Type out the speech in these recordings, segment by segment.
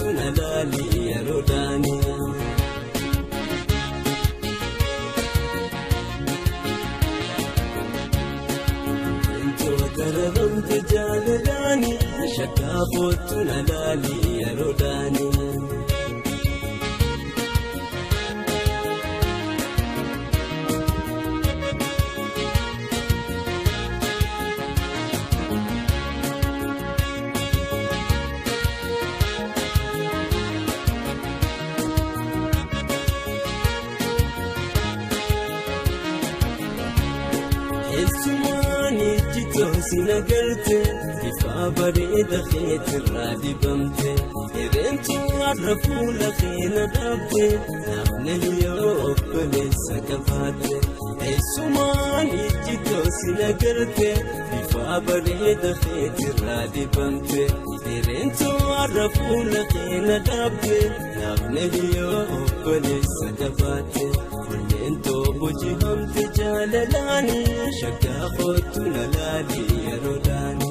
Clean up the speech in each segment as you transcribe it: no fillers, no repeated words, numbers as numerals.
boottu na laali yeroo daani. Dararamte jaalalaani shakkaa boottu na laali yeroo daani. Si nagarte bifa bareeda keetirraa dibamte hireentu har'a fuula keena dhaabde naafne yoo obboleessa qabaatte. Eessumaan ijjitoo si nagarte bifa bareeda keetirraa dibamte hireentu har'a fuula keena dhaabde naafne yoo obboleessa qabaatte. Onneen boojifamte jaalalaani shakkaa kootu na laali yeroo daani.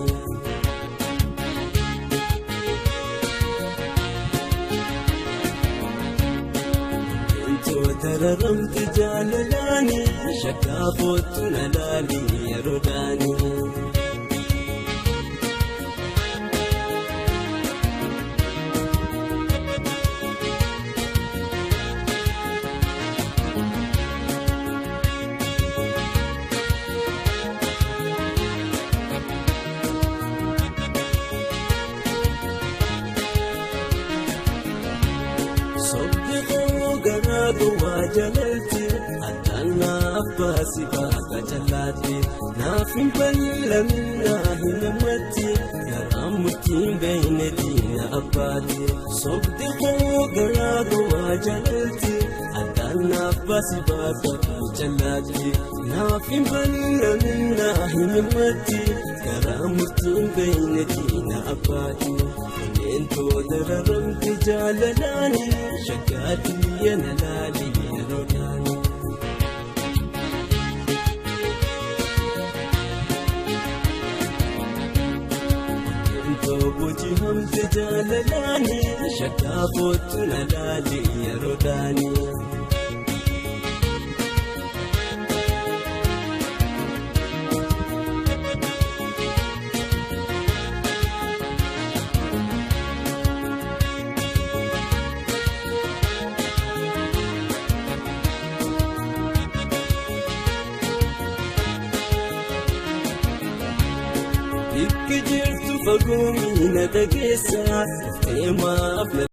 Dararamte jaalalaani shakkaa kootu na laali yeroo daani. Sobdi koo garaa gowwaa jalalti addaan naaf baasi baaka jallaatti naaf hin bal'amin naa hin hammatti garaan murtiin beeyne diina abbaatti. Sobdi koo garaa gowwaa jalalti addaan naaf baasi baaka jallaatti naaf hin bal'amin naa hin hammatti garaan murtiin beeyne diina abbaatti. Onneen dararamte jaalalaani shakkaa xiyya na laali yeroo daani. Onneen boojifamte jaalalaani shakkaa boottu na laali yeroo daani. Bakki jirtu fagoo miina dhageessa dhuftee maaf na